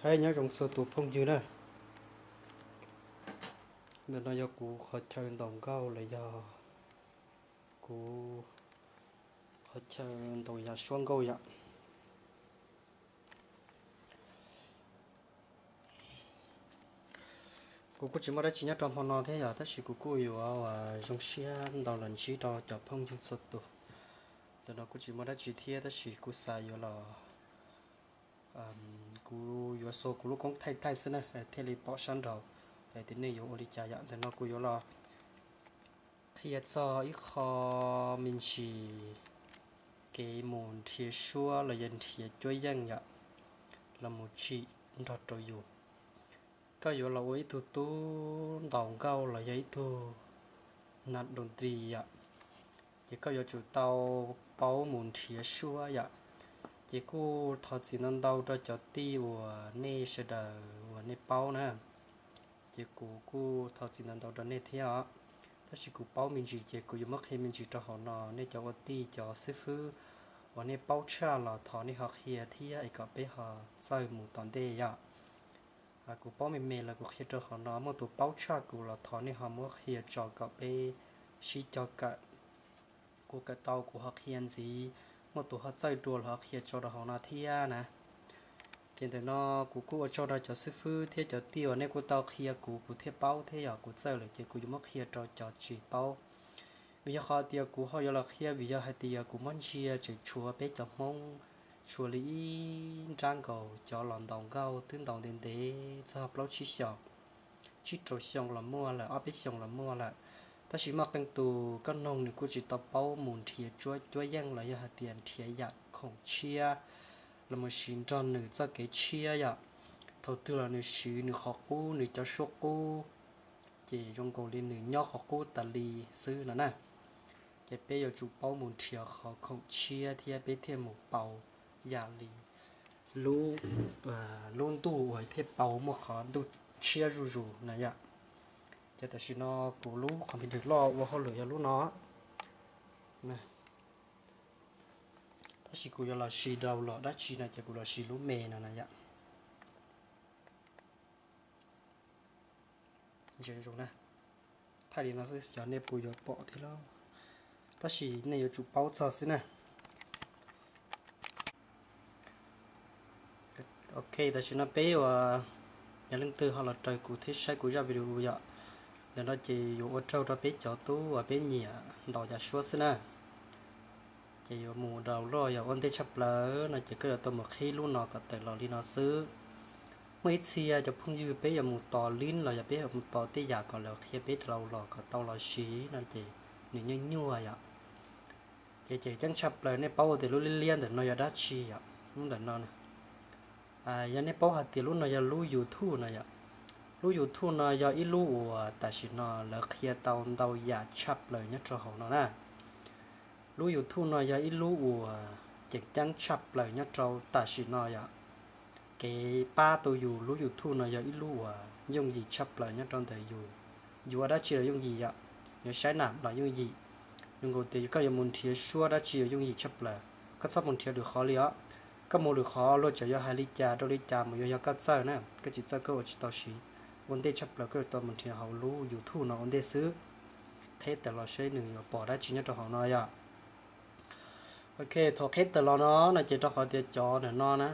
Hais nyob zoo txhua tus phooj ywg na. Ntawm no yog kuv qhov chaw ntaus nkauj los yog kuv qhov chaw ntaus yav suab nkauj yom. Kuv kuj tsis muaj dab tsi nyob rau hmo no thiab yom, tab sis kuv kuj yuav zoo siab ntaus los ntsib rau cov phooj ywg txhua tus. Ntawm no kuj tsis muaj dab tsi thiab tab sis kuv xav yuav los, kuv yuav xuas kuv lub koob thaij thaij xwb na, thiaj li pom sab nraud tias nej yuav ua li cas yom. Ntawm no kuv yuav los qhia txog ib qho me ntsis kev mus nrhiav suab los yog nrhiav cuab yeej yom, los mus tsim nrog rau yus. Koj yuav los ua ib tug tub ntaus nkauj los yog ib tug nas doo dri yom, ces koj yuav tsum tau paub mus nrhiav suab yom. Ces kuj thov txim ntau ntau rau cov tij uas nej sawv daws uas nej paub na, ces kuv kuj thov txim ntau ntau rau nej thiab os. Tab sis kuv paub me ntsis ces kuv yuav muab qhia me ntsis rau hauv no, nej cov ua tij cov xib fwb uas nej paub tshaj los thov nej ho qhia thiab es kom peb ho txawj mus tom ntej yom. Kuv paub me me los kuv qhia rau hauv no, muaj tus paub tshaj kuv los thov nej ho muab qhia tso kom peb sib cog kawm. Kuv kawm tau kuv ho qhia ntxiv, muaj tus ho txawj dua los ho qhia tso rau hauv no thiab na. Ces ntawm no kuv kuj ua tsaug rau cov xib fwb thiab cov tij uas nej kuj tau qhia kuv, kuv thiaj paub thiab yog kuv txawj lawm ces kuv yuav muab qhia rau cov tsis paub. Vim yog qhov tias kuv ho yuav los qhia vim yog hais tias kuv muab ntsia tseem tshuav peb cov Hmoob, tshuav li ib nrab nkaus cov los ntaus nkauj twb ntaus ntev ntev txog plaub tsib xyoos, tsib rau xyoo los muaj lawm, ob peb xyoos los muaj lawm. Tab sis muaj qee tus koj noog nws kuj tsis tau paub mus nrhiav cuab yeej los yog hais tias nrhiav yam khoom tshiab los mus siv nrog nws txoj kev tshiab yom. Thaum twg los nws siv nws qhov qub, nws cov suab qub, ces zoo nkaus li nws nyob qhov qub tas li xwb no na. Ces peb yuav tsum paub mus nrhiav qhov khoom tshiab thiab peb thiaj mus paus yam li lub, lub ntuj uas thiaj paus muaj qhov ntuj tshiab zuj zus na yom. Ces tam sim no kuv lub qhov npis ntws loj ua hauj lwm yog lub no. Tab sis kuv yuav los siv download dab tsi no ces kuv los siv lub me no na yom. Ntsia zoo na, thaij li no xwb xyov nej puas yuav pom thiab lauj, tab sis nej yuav tsum paub txog xwb na. Ok, tam sim no peb uas yog leej twg ho los raws kuv thiab saib kuv zaj video yom, ntawm no ces yuav ua tsaug rau peb cov tub uas peb nyiam ntaus yav suab xwb na. Ces yuav mus download yog ua ntej tshaj plaws no ces koj yuav tau mus qhib lub no kom tawm los li no xwb. Muaj ib txhia cov phooj ywg peb yuav mus tos link los yog peb yuav mus tos tej yam kom lawv qhia peb download kom tau los siv no ces nws nyuaj nyuaj yom. Ces ces ceeb tshaj plaws nej paub tias lub liab liab ntawm no yog dab tsi yom, lub ntawm no. Yog nej paub hais tias lub no yog lub YouTube no yom. Lub YouTube no yog ib lub uas tam sim no lawv qhia tau ntau yam tshaj plaws nyob rau hauv no na. Lub YouTube no yog ib lub uas ceem ceeb tshaj plaws nyob rau tam sim no yom. Kev pab tau yus lub YouTube no yog ib lub uas yooj yim tshaj plaws nyob rau ntawm yus. Yus ua dab tsi los yooj yim yom, yuav saib nam los yooj yim. Zoo nkaus tias koj yuav mus nrhiav suab dab tsi los yooj yim tshaj plaws, koj txhob mus nrhiav lwm qhov li os. Koj mus lwm qhov luag tseem yuav hais li cas rau li cas mus, yog yog koj txawj na, koj tsis txawj koj ua tsis tau siv. Ua ntej tshaj plaws koj yuav tau mus nrhiav hauv lub YouTube no ua ntej xwb. Qhib tawm los seb nws yuav pom dab tsi nyob rau hauv no yom. Ok, thaum qhib tawm los no no ces rau qhov tias cov ntawm no na,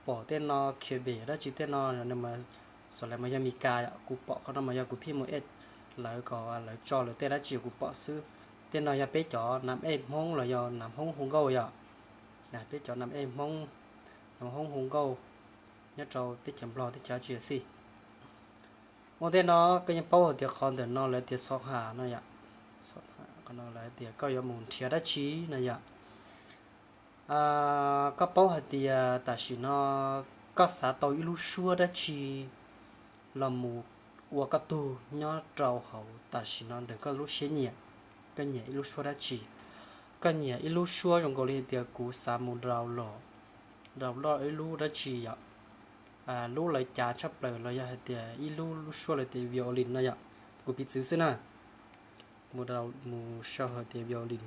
pom tej no khiav pem dab tsi tej no, xom lawv mas yog Mis Kas yom, kuv pom qhov no mas yog kuv phij mus ej lawv kom lawv tso lawv tej dab tsi kuv pom xwb. Tej no yog peb cov nam ej Hmoob los yog nam Hmoob hu nkauj yom. Peb cov nam ej Hmoob, nam Hmoob hu nkauj nyob rau teb chaws Nplog teb chaws dab tsi xij. Ua ntej no koj yeej paub hais tias qhov ntawm no lawv tias xov ham no yom. Qhov no lawv tias koj yuav mus nrhiav dab tsi no yom. Koj paub hais tias tam sim no koj xav tau ib lub suab dab tsi los mus ua koj tug nyob rau hauv tam sim no ntawm koj lub siab nyiam, koj nyiam ib lub suab dab tsi, koj nyiam ib lub suab zoo nkaus li hais tias kuv xav mus download, download ib lub dab tsi yom, lub lawv cav tshaj plaws los yog hais tias ib lub lub suab lawv tias violin no yom, kuv piv txwv xwb na, mus, mus sau hais tias violin.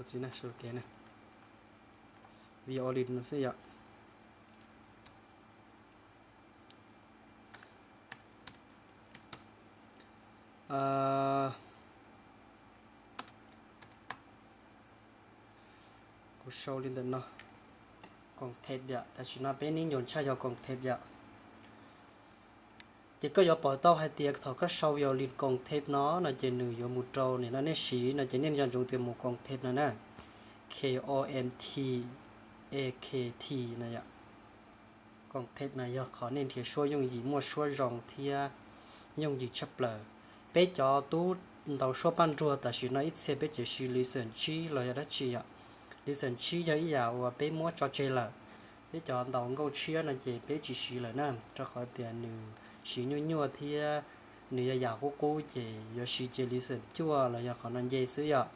Txi na, violin no xwb yom. Kuv sau li ntawm no, koom thep yom, tam sim no peb nib nyuas tshaj yog koom thep yom. Ces koj yuav pom tau hais tias thaum koj sau violin koom thep no no ces nws yuav mus rau nim no nej siv no ces nej nco ntsoov tias mus koom thep no na, K O M T A K T no yom. Koom thep no yog qhov nej nrhiav suab yooj yim muaj suab zoo thiab yooj yim tshaj plaws. Peb cov tub ntaus suab paj nruag tam sim no ib txhia peb tseem siv lwm xeem tsib los yog dab tsi yom. Lwm xeem tsib yog ib yam uas peb muab tso tseg lawm. Peb cov ntaus nkauj tshiab no ces peb tsis siv lawm na, rau qhov tias nws siv nyuaj nyuaj thiab nws yog yam qub qub ces yuav siv ces lwm xeem cuaj los yog qhov no nce xwb yom.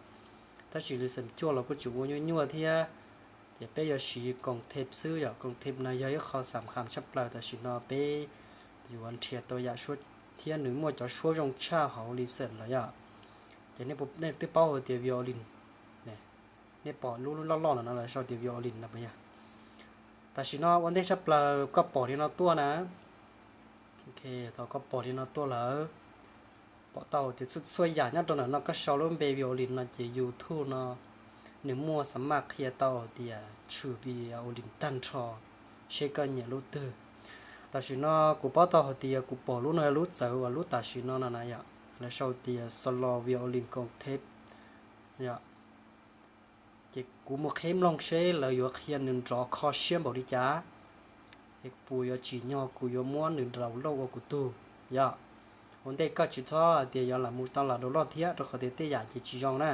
Tab sis lwm xeem cuaj los kuj tseem ua nyuaj nyuaj thiab. Ces peb yuav siv koom thep xwb yom, koom thep no yog ib qho xam kham tshaj plaws tam sim no peb yuav nrhiav tau yam suab thiab nws muaj cov suab zoo tshaj hauv lwm xeem lawm yom. Ces nej twb paub hais tias violin, nej pom lub loj loj no lawv sau tias violin no puas yog? Tam sim no ua ntej tshaj plaws koj pom li no tuaj na. Thaum koj pom li no tuaj lawm, pom tau tias txhua yam nyob rau ntawm no koj sau lub npe violin no ces YouTube no nws muaj xa maj qhia tau tias tshwm violin tag nrho, seb koj nyiam lub twg. Tam sim no kuv paub tau hais tias kuv pom lub no yog lub txawv uas lub tam sim no no na yom, lawv sau tias solo violin koom thep yom. Ces kuv mus qhib mloog seb lawv yuav qhia nws nrov kho siab npaum li cas, es puas yuav tsim nyog kuv yuav muab nws download ua kuv tug yom. Ua ntej koj tsis txhob hais tias yuav lam mus tau lam download thiab rau qhov tias tej yam ces tsis zoo na.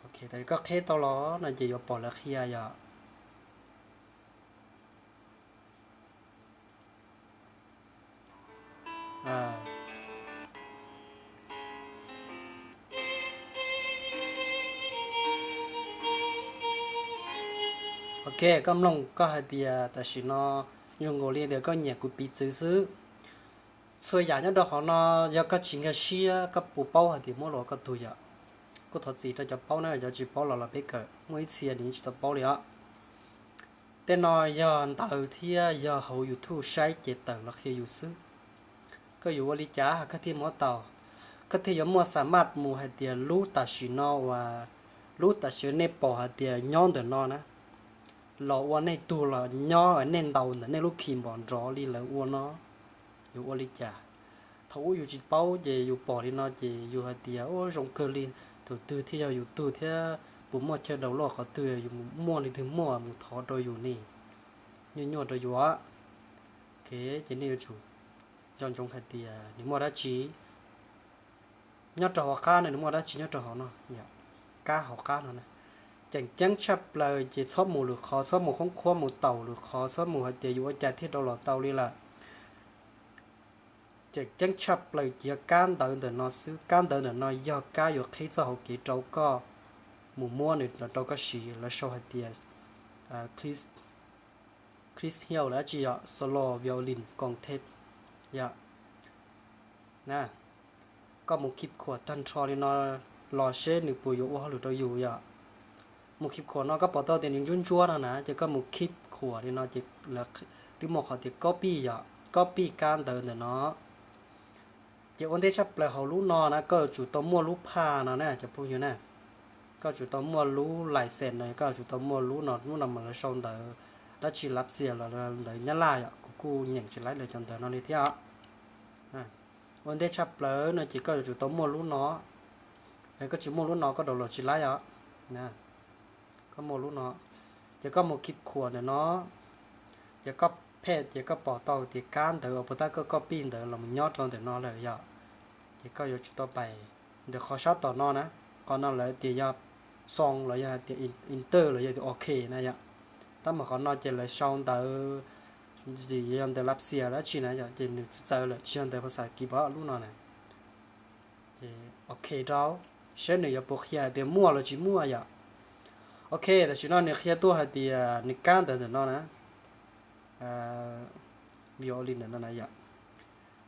Ok, koj qhib tau los no ces yuav pom lawv qhia yom. Ok, koj mloog koj hais tias tam sim no zoo nkaus li tias koj nyiam kuv piv txwv xwb. Txhua yam nyob rau qhov no yog koj tsis nkag siab koj puas paub hais tias muab los koj tug yom. Kuj thov txim rau cov paub na, cov tsis paub los los peb kawm, muaj ib txhia nws tsis tau paub li os. Tej no yog ntawv thiab yog hauv YouTube saib ces tawm los qhia yus xwb. Koj yuav ua li cas koj thiaj muab tau, koj thiaj yuav muaj xa maj mus hais tias lub tam sim no uas lub tam sim nej pom hais tias nyob ntawm no na, los ua nej tug los nyob nej ntaus ntawm nej lub keyboard nrov li lawv ua no, yuav ua li cas? Thaum ub yus tsis paub ces yus pom li no ces yus hais tias ua zoo kawg li, tus twg thiaj yog yus tug thiab puas muaj chaw download qhov twg, yus muaj li twg muaj mus thov rau yus ne, nyuaj nyuaj rau yus. Ok, ces nej yuav tsum nco ntsoov hais tias nws muaj dab tsi nyob rau hauv qab no, nws muaj dab tsi nyob rau hauv no, kab hauv qab no na. Tseem ceeb tshaj plaws ces txhob mus lwm qhov, txhob mus khoob khuab mus taus lwm qhov, txhob mus hais tias yus ua cas thiaj rau los tau li lawm. Tseem ceeb tshaj plaws ces yog kab ntawv ntawm no xwb, kab ntawv ntawm no yog kab yuav qhib txoj hauv kev rau koj mus muab nws rau koj siv, lawv sau hais tias Chris Hill los dab tsi yom, solo violin koom thep yom. Koj mus khib khuam tag nrho li no los seb nws puas yuav ua hauj lwm rau yus yom. Mus khib khuam no koj pom tau tias nws ntsuab ntsuab no na, ces koj mus khib khuam li no ces twb muaj qhov tias copy yom, copy kab ntawv ntawm no. Ces ua ntej tshaj plaws hauv lub no na koj yuav tsum tau muaj lub phaj no na cov phooj ywg na. Koj yuav tsum tau muaj lub license no, koj yuav tsum tau muaj lub no, lub no mas lawv sau ntawv dab tsi Lav Xias los ntawv Nyab Laj yom, kuv kuj nyeem tsis laib lawv cov ntawv no li thiab. Ua ntej tshaj plaws no ces koj yuav tsum tau muaj lub no. Koj tsis muaj lub no koj download tsis laib os. Koj muaj lub no, ces koj mus khib khuam ntawm no, ces koj phet ces koj pom tau tias kab ntawv uas puas tab koj copy ntawd los mus nyob rau ntawm no lawm yom. Ces koj yuav tsum tau pais ntawm qhov sab tom no na, qhov no lawv tias yog xoo los yog tias enter los yog tias ok na yom. Tab mas qhov no ces lawv sau ntawv, yog ntawv Lav Xias dab tsi na yom, ces nws txawv txawv lawm tsis yog ntawv phas xas Kiv pom lub no na. Ces ok rau, seb nws yuav puas qhia hais tias muaj los tsis muaj yom. Ok, tam sim no nws qhia tuaj hais tias nws kab ntawv ntawm no na, violin ntawm no na yom.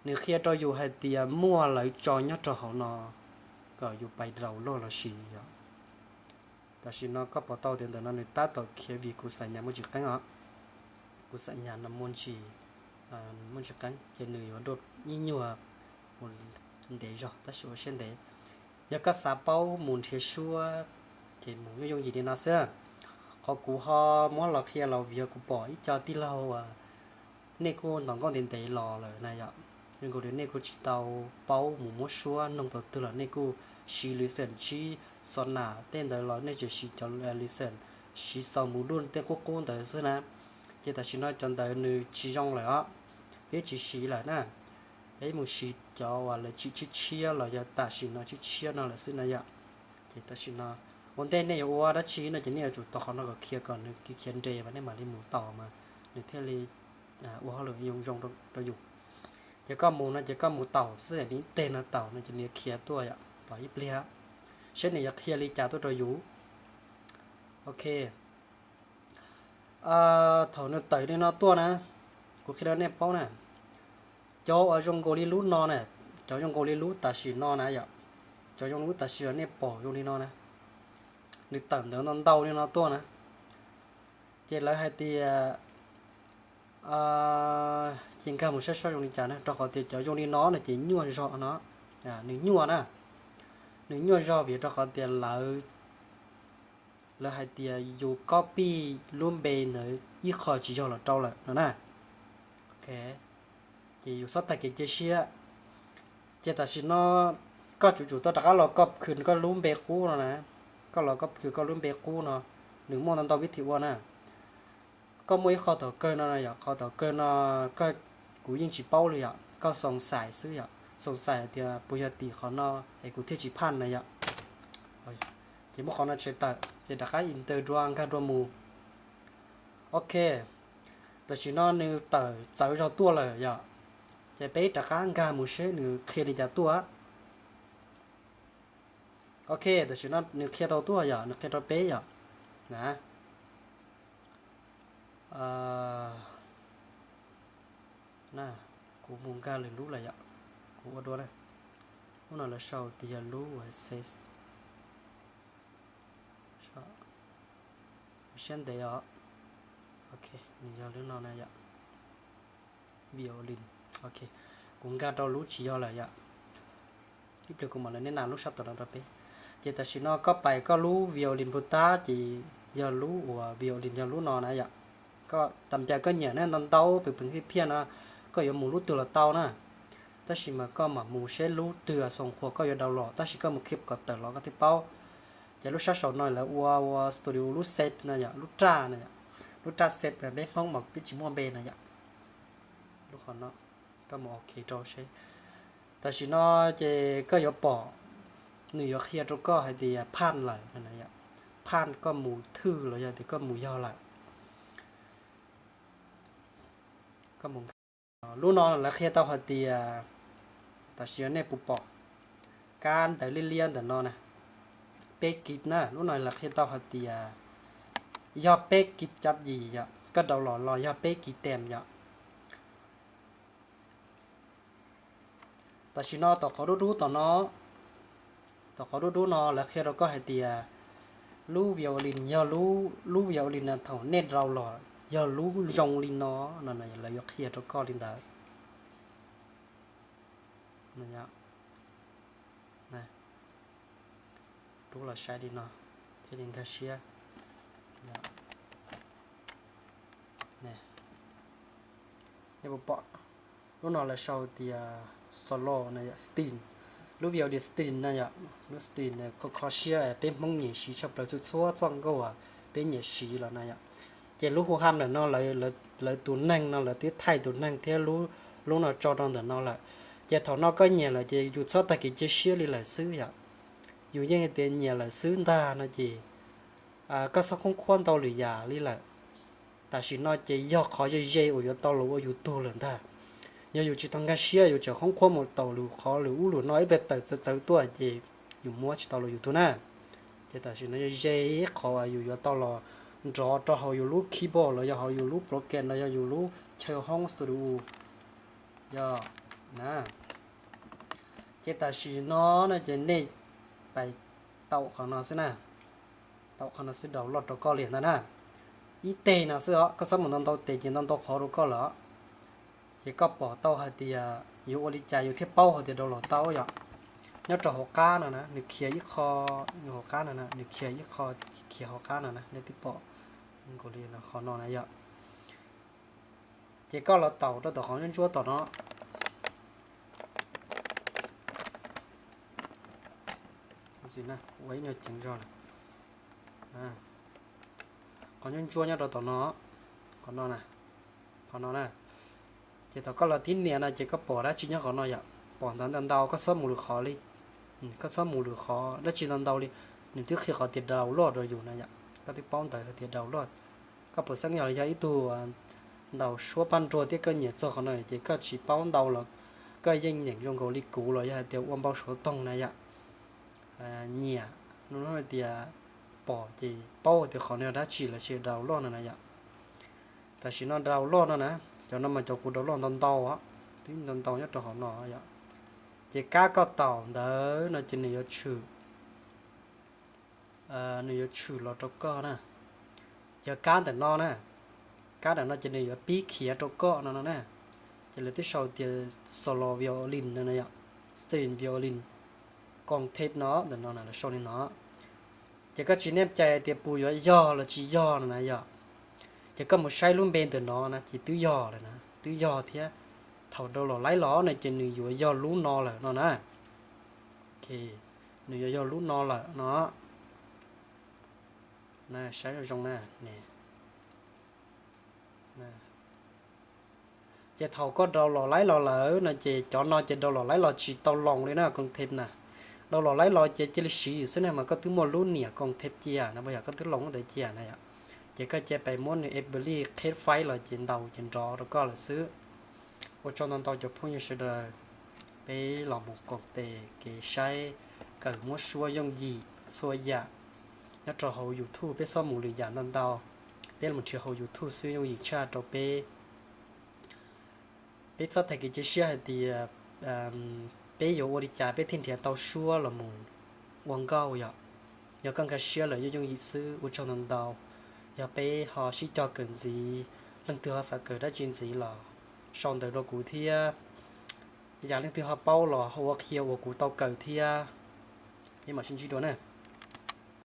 Nws qhia rau yus hais tias muaj lawv tso nyob rau hauv no kom yus pais download los siv yom. Tam sim no koj pom tau tias ntawm no nws tab tom khiav vim kuv xam nyas muaj ntsis qeeb os. Kuv xam nyas no muaj ntsis, muaj ntsis qeeb ces nws yuav dua ib nyuag mus ntev zog tab sis ua siab ntev. Yog koj xav paub mus nrhiav suab ces mus yooj yooj yim li no xwb. Qhov kuv ho muab los qhia los vim yog kuv pom ib co tij laug nej kuj ntaus nkauj ntev ntev los lawm na yom. Zoo nkaus li nej kuj tsis tau paub mus muab suab noog tau twg los nej kuj siv lwm xeem tsib xos nas tej ntawd los nej tseem siv cov lwm xeem siv xaus mus duj tej qub qub ntawd xwb na. Ces tam sim no cov ntawd nws tsis zoo lawm os, peb tsis siv lawm na. Peb mus siv cov uas lawv tsim tshiab tshiab los yog tam sim no tshiab tshiab no lawm xwb na yom. Ces tam sim no ua ntej nej yuav ua dab tsi no ces nej yuav tsum tos qhov no kom khiav kom nws khiav nres mas nej mam li mus taus mas nws thiaj li ua hauj lwm zoo zoo rau yus. Ces koj mus no ces koj mus taus xwb, nws ib teg no taus no ces nws yuav khiav tuaj yom, tos ib pliag seb nws yuav qhia li cas tuaj rau yus. Ok, thaum nws tawm li no tuaj na, kuv qhia rau nej paub na, cov uas zoo nkaus li lub no na, cov zoo nkaus li lub tam sim no na yom, cov zoo li lub tam sim no nej pom zoo li no na, nws tawm ntawd ntau ntau li no tuaj na, ces lawv hais tias ces nkag mus saib seb zoo li cas na, rau qhov tias cov zoo li no no ces nyuaj zog no, nws nyuaj na, nws nyuaj zog vim rau qhov tias lawv, lawv hais tias yus copy lub npe ntawd ib qho tsis yog los rau lawm no na. Ces yus txhob tag kev cia siab. Ces tam sim no koj tsum tsum tau rov qab los copy koj lub npe qub no na, koj los copy koj lub npe qub no, nws muaj ntau ntau vib thim ua na. Koj muaj ib qho thaum kawg no yom, qhov thaum kawg no kuv yeej tsis paub li yom, koj xoom xais xwb yom, xoom xais tias puas yog tim qhov no es kuv thiaj tsis phaj na yom. Ces muab qhov no tshem tawm ces rov qab enter dua nkag dua mus. Ok, tam sim no nws tawm txawv zog tuaj lawm yom, ces peb rov qab nkag mus seb nws qhia li cas tuaj. Ok, tam sim no nws qhia tau tuaj yom, nws qhia rau peb yom. Na, kuv mus nkag lwm lub lawm yom, kuv ua dua na. Lub no lawv sau tias yog lub uas siab ntev os. Ok, nws yog lub no na yom, violin. Ok, kuv nkag rau lub tsis yog lawm yom. Ib pliag kuv mam li neb nas lub sab tom no rau peb. Ces tam sim no koj pais koj lub violin pus tab ces yog lub uas violin yog lub no na yom. Koj tam npia koj nyiam na, ntau ntau pes pes phiaj phiaj no koj yuav mus lub twg los tau na. Tab sis mas koj mam mus seb lub twg xoo qhuas koj yuav download, tab sis koj mus khib kom tawm los koj thiaj paub. Ces lub sab saum no lawv ua ua studio lub save no yom, lub raj no yom, lub raj save peb Hmoob mas peb tsis muaj npe no yom. Lub qhov no koj mus ok rau seb. Tam sim no ces koj yuav pom nws yuav qhia rau koj hais tias phaj lawm, phaj koj mus thwj los yog tias koj mus yog lawm. Lub no lawv qhia tau hais tias, tam sim no nej puas pom kab ntawv liab liab ntawm no na, peb kib na, lub no lawv qhia tau hais tias yog peb kib cab yim yom, koj download los yog peb kib tem yom. Tam sim no tom qhov dub dub tom no, tom qhov dub dub no lawv qhia rau koj hais tias lub violin yog lub, lub violin thaum nej download los yog lub zoo li no no, lawv yuav qhia rau koj li ntawd. Rub los saib li no thiaj li nkag siab. Nej puas pom lub no lawv sau tias solo na yom, string, lub violin string na yom, lub string kho kho siab peb Hmoob nyiam siv tshaj plaws txhua txhua txoj nkauj uas peb nyiam siv los na yom. Ces lub hu ham ntawm no lawv tus neeg no lawv twb thaij tus neeg thiab lub no tso rau ntawm no lawm. Ces thaum no koj nyiam lawm ces yus txhob tag kev cia siab li lawm xwb yom. Yus yeej hais tias nyiam lawm xwb ntag no ces koj txhob khoob khuab ntau lwm yam li lawm. Tam sim no ces yog qhov ze ze uas yuav tau los ua yus tug lawm ntag. Yog yus tsis tau nkag siab yus tseem khoob khuab mus taus lwm qhov lwm ub lwm no ib pliag tawm txawv txawv tuaj ces yus muab tsis tau los yus tug na. Ces tam sim no ze ze ib qhov uas yus yuav tau los nrov rau hauv yus lub keyboard los yog hauv yus lub program los yog yus lub chaw home studio yom na. Ces tam sim no no ces nej pais tau qhov no xwb na. Tau qhov no xwb download rau koj li ntag na. Ib teg no xwb os, koj txhob mus ntau ntau tes ces ntau ntau qhov rau koj lawm. Ces koj pom tau hais tias yuav ua li cas yus thiaj paub hais tias download tau yom? Nyob rau hauv qab no na, nws khiav ib qho, hauv qab no na, nws khiav ib qho, khiav hauv qab no na, nej twb pom nkaus li qhov no na yom. Ces koj los taus rau tom qhov ntsuab ntsuab tom no. Ua ib nyuag ceev zog lawm. Qhov ntsuab ntsuab nyob rau tom no, qhov no na, qhov no na. Ces thaum koj los tib nias no ces koj pom dab tsi nyob qhov no yom? Pom ntawv ntau ntau, koj txhob mus lwm qhov li. Koj txhob mus lwm qhov dab tsi ntau ntau li, nws twb qhia qhov tias download rau yus na yom. Koj twb paub ntawv hais tias download. Koj puas xeeb yog, yog ib tug ntaus suab paj nruag thiab koj nyiam txog qhov no ces koj tsis paub ntau los koj yeej nyeem zoo nkaus li kuv los yog hais tias ua npau suav toog na yom. Nyiam, tias pom ces paub tias qhov no yog dab tsi lawm ces download no na yom. Tam sim no download no na, cov no mas cov kuv download ntau ntau, twb ntau ntau nyob rau hauv no yom. Ces kab koj taus ntawd no ces nws yuav tshwm, nws yuav tshwm los rau koj na. Yog kab ntawm no na, kab ntawm no ces nws yuav pib khiav rau koj no no na. Ces lawv twb sau tias solo violin no na yom, string violin, koos thep no ntawm no na, lawv sau li no. Ces koj tsis nej cai tias puas yuav yog los tsis yog no na yom. Ces koj mus saib lub npe ntawm no na ces twb yog lawm na, twb yog thiab. Thaum download laib los no ces nws yuav yog lub no lawm no na. Nws yuav yog lub no lawm no. Saib zoo zoo na. Ces thaum koj download laib los lawm no ces cov no ces download laib los tsis tau loos li na, koos thep na. Download laib los ces cia li siv xwb na, mas koj twb muaj lub niam koos thep cia na, yog koj twb loos ntawd cia na yom. Ces koj cia pes muab nws eb li qheb faib los ces ntaus ces nrov rau koj lawm xwb. Ua tsaug ntau ntau cov phooj ywg sawv daws, peb los mus koom tes kev saib kawm muab suab yooj yim txhua yam nyob rau hauv YouTube, peb txhob mus lwm yam ntau ntau. Peb los nrhiav hauv YouTube xwb yooj yim tshaj rau peb. Peb txhob tag kev cia siab hais tias peb yuav ua li cas peb thiaj nrhiav tau suab los mus ua nkauj yom. Yog koj nkag siab lawm yeej yooj yim xwb, ua tsaug ntau ntau. Yog peb ho sib cog kawm ntxiv, leej twg ho xav kawm dab tsi ntxiv los sau ntawv rau kuv thiab. Yam leej twg ho paub los ho ua qhia uas kuv tau kawm thiab. Peb mam sib ntsib dua na.